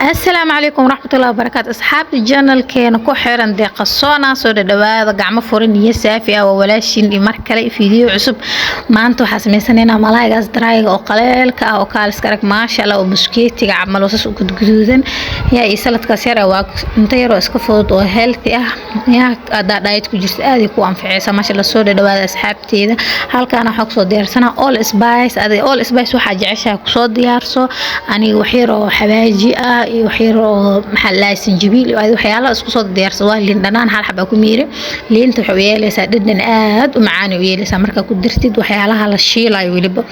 Asalaamu calaykum waraxmatullahi wabarakaatu. Asxaabta channelkeena ku xiran Deeqasoona, soo dhadhawaada, gacmo furan iyo saafi ah. Waa walaashin iyo mar kale video cusub. Maanta waxaa sameysanaynaa malaaygaas dryga oo qaleelka ah oo kaaliska arag, maasha Allah, oo buskeetiga camal oo saas u gudguduudan yaa iyo saladkaas yar. Waa cunto yar oo iska fudud oo healthy ah. Yaa hadaa diet ku jirta, aad ay ku anficaysa, maasha Allah. Soo dhadhawaada asxaabteeda. Halkaan waxaa kusoo diyaarsanaa all spice. Adiga all spice waxaa jeceshahay kusoo diyaarso. Aniga wax yar oo xawaaji ah iyo wax yar oo, maxaa la, sanjabiil iyo waxyaalaha isku soo diyaarso. Waa liin dhanaan hal xaba ku miire. Liinta waxay u yeelaysaa dhadhan aad u macaan u yeelaysaa markaa ku dirtid waxyaalaha la shiilayo, weliba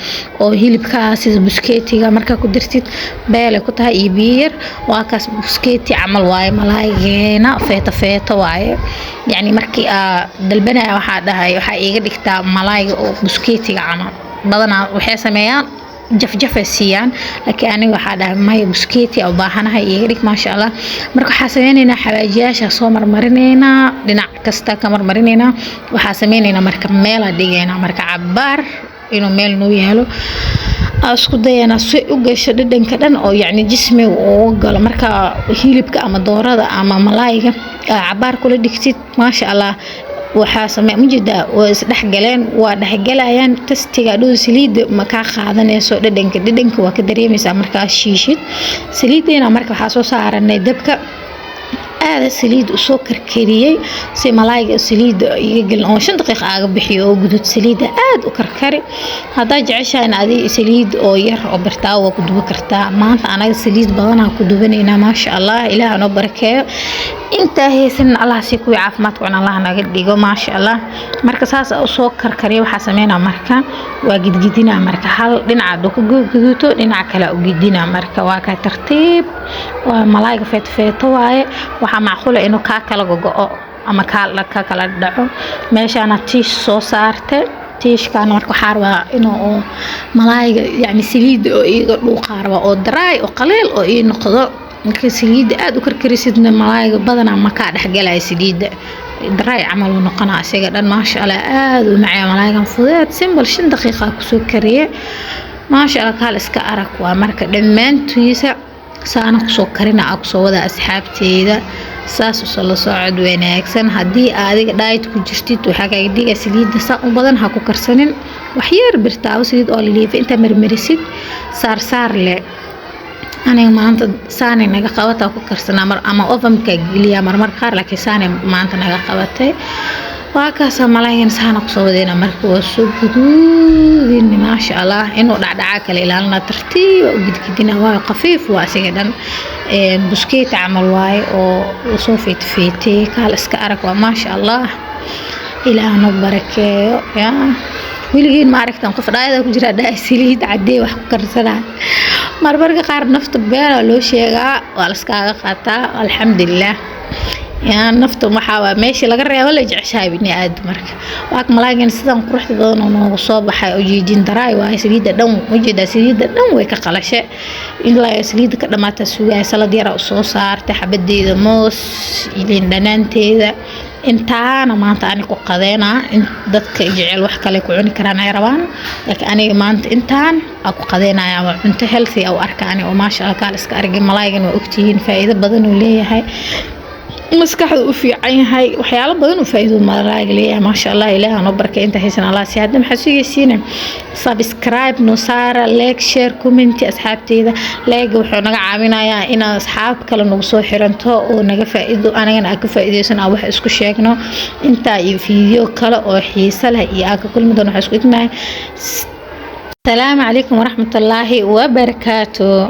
oo hilibka sida buskeetiga markaa ku dirtid, beelay ku tahay iyo biyo yar. Waa kaas, buskeeti camal waaye malaayigeena, feeto feeto waaye. Yacni markii aa dalbanaya, waxaa dhahay waxaa iiga dhigtaa malaayga oo buskeetiga camal. Badanaa waxay sameeyaan jafjafay siiyaan, laakiin aniga waxaa dhahay maya, buskeeti u baahanahay, iiga dhig, maasha Allah. Marka waxaa sameyneynaa xawaajiyaasha soo marmarinaynaa, dhinac kasta ka marmarinaynaa. Waxaa sameyneynaa marka meelaa dhigaynaa, marka cabaar inuu meel noo yaalo aa isku dayanaa si u gasho dhadhanka dhan oo yacni jismiga uga galo. Marka hilibka ama doorada ama malaayga cabaar kula dhigtid, maasha Allah, waxaa samee mujeedaa waa isdhexgaleen, waa dhexgalayaan tastega dhow. Saliidda ma kaa qaadanayso dhadhanka, dhadhanka waa ka dareemaysaa markaa shiishid saliideena. Marka waxaa soo saaranay dabka, aada saliid usoo karkariyey si malaayga saliidda iga gelin oo 5 daqiiqa aaga bixiyo oo gudud. Saliidda aada u karkari. Haddaa jeceshahay adi saliid oo yar oo birtaawo waa ku duba kartaa. Maanta anaga saliid badanaa ku dubanaynaa, maasha Allah. Ilaah noo barakeeyo. Intaa haysanin Allah si kuwii caafimaadka cuna Allah naga dhigo, maasha Allah. Marka saas usoo karkariya, waxaa sameynaa marka waa gidgidinaa. Marka hal dhinaca hadduu ka guduuto, dhinaca kale u gidinaa. Marka waa kaa tartiib, waa malaayga feeto feeto waaye. Waxaa macquula inuu kaa kala gogo'o ama kaa ka kala dhaco. Meeshaana tiish soo saarte. Tiishkaana marka waxaa rabaa inuu malaayga, yacni saliidda oo iiga dhuuqaa rabaa oo dry oo qaleel oo ii noqdo. Marka saliidda aada u karkarisidna, malaayga badanaa ma kaa dhexgalaya saliidda, dry camal uu noqonaa isaga dhan. Maasha Allah, aada u macaya malaaygan, fudeed, simple, 5 daqiiqa kusoo kariye, maasha Allah, kaal iska arag waa. Marka dhammaantiisa saana kusoo karina aa kusoo wada asxaabteeda, saas usoo la socod wanaagsan. Haddii adiga diet ku jirtid, waxaa kaaga digaa saliidda saa u badan ha ku karsanin. Waxyar birtaabo saliid oo liliifa intaa marmarisid, saar saar le. Aniga maanta saanay naga qabataa ku karsanaa mar ama ovenka geliyaa marmar qaar, laakiin saanay maanta naga qabatay. Waa kaasaa malaaygan saana kusoo wadayna. Marka waa soo guduudin, maasha Allah. Inuu dhacdhacaa kala ilaalina, tartiiba u gidgidina, waayo khafiif waa asiga dhan, buskeeti camal waaye oo soo feetfeetay, kaal iska arag waa, maasha Allah. Ilaah noo barakeeyo. Yaa weligiin ma aragtan qof dhaayada ku jira dhaay saliid cadee wax ku karsanaa? Marmarka qaar nafta beela loo sheegaa, waa laskaaga qaataa, alxamdulilah. Yaa nafta waxaa waa meeshii laga reebo la jeceshahay bini aadam. Marka waa malaagan sidan quruxda badan oo noogu soo baxay oo jiijin daraay waaye. Saliidda dhan ujeedaa, saliidda dhan way ka qalashe. Ilaa saliidda ka dhamaata sugaya. Salad yara usoo saartay, xabadeeda moos, liin dhanaanteeda. Intaana maanta ani ku qadeynaa. In dadka jecel wax kale ku cuni karaan ay rabaan, laakiin aniga maanta intaan aa ku qadeynaya. Waa cunto healthy ah u arka ani oo, maasha Allah, kaal iska argay. Malaaygan waa ogtihiin faa'iido badan uu leeyahay, maskaxda u fiican yahay, waxyaalo badan uu faa'iido malaayga leeyahay, maasha Allah. Ilaah noo barkay. Inta haysan Allah si. Hadda maxaa sugaysiina? Subscribe noo saara, like, share, comment. Asxaabteyda, like wuxuu naga caawinayaa inaad asxaab kale nagu soo xiranto oo naga faa'iido, anagana aan ka faa'iideysan, aan wax isku sheegno. Intaa iyo video kale oo xiiso leh iyo aan ka kulmi doono, waxaa isku idmahay asalaamu calaykum waraxmatullaahi wabarakaatu.